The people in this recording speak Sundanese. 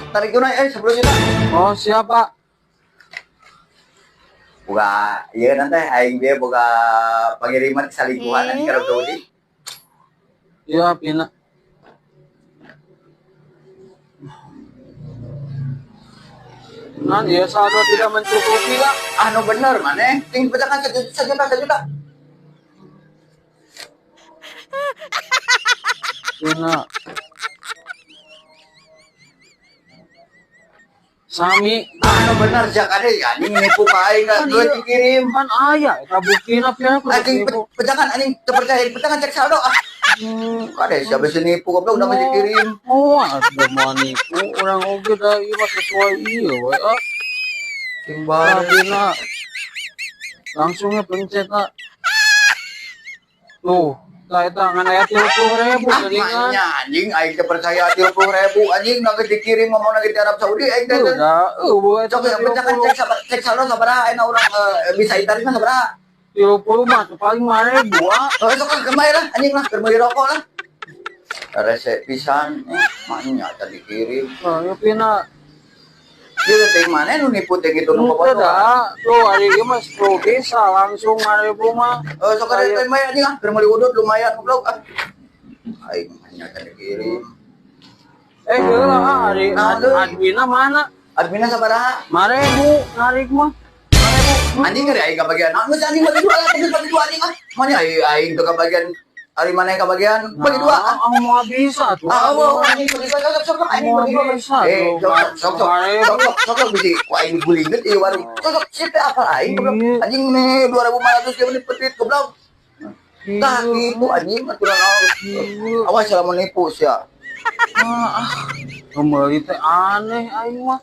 Tarik tunai 10 juta. Oh, siap, Pak. Boga ieu nanti aing dia boga pengiriman selingkuhan anjing ka Arab Saudi. Iya, Pina. Nan, ya saldo tidak mencukupi lah. Anu bener maneh, ting pecahan sejuta sejuta sejuta. Pina. Sami. Anu bener jak ade anjing nipu ka aing ka duit dikirim. Pan aya eta buktina, Pina, kudu Anjing nipu. Pecahan anjing teu percaya pecahan cek saldo ah. Kade siapa sih nipu goblok udah masih kirim. Oh, ada mau nipu urang oge da ieu mah sesuai ieu we ah. Ting bare. Pina. Langsungnya pencet ah. Tuh, tah eta ngan aya 30.000 Ah, geuningan. manya anjing aing teu percaya 30.000 anjing nangge dikirim ngomong nangge di Arab Saudi aing teh. Udah, eueuh eta Sok ya pecahan cek cek saldo sabaraha ayeuna urang bisa ditarik mah sabaraha. 30 mah tuh paling 5.000 ah. Oh, sok lah kemarin lah anjing lah keur meuli rokok lah. Rese pisan, manya tadi kirim. Oh, ya Pina. Ieu teh mana nu nipu teh gitu nu Teu bobotohan. da, tuh ari ieu mah tuh bisa langsung 5.000 mah. Oh, sok ada teh mah anjing ah keur meuli udut lumayan goblok ah. Aing manya tadi kirim. Eh, geula ah ari Nah, deui. adminna mana? Adminna sabaraha? 5.000 narik mah. Anjing ngeri aing kabagian. Naon geus anjing bagi dua lah, geus bagi dua anjing ah. Mana aing aing teu kabagian ari maneh kabagian bagi dua ah. Ah, mau bisa tuh. Ah, oh, anjing bagi dua sok sok sok anjing bagi dua. Bisa, Eh, tuh. sok sok sok sok sok sok sok bisi ku aing gulinget ieu warung. Sok sok sip teh apal aing goblok. Iya. Anjing nih 2500 ge meni petit goblok. Tah gitu anjing aturan naon. Iya. Awas lamun nipu sia. Ah, ah. Kembali teh aneh aing mah.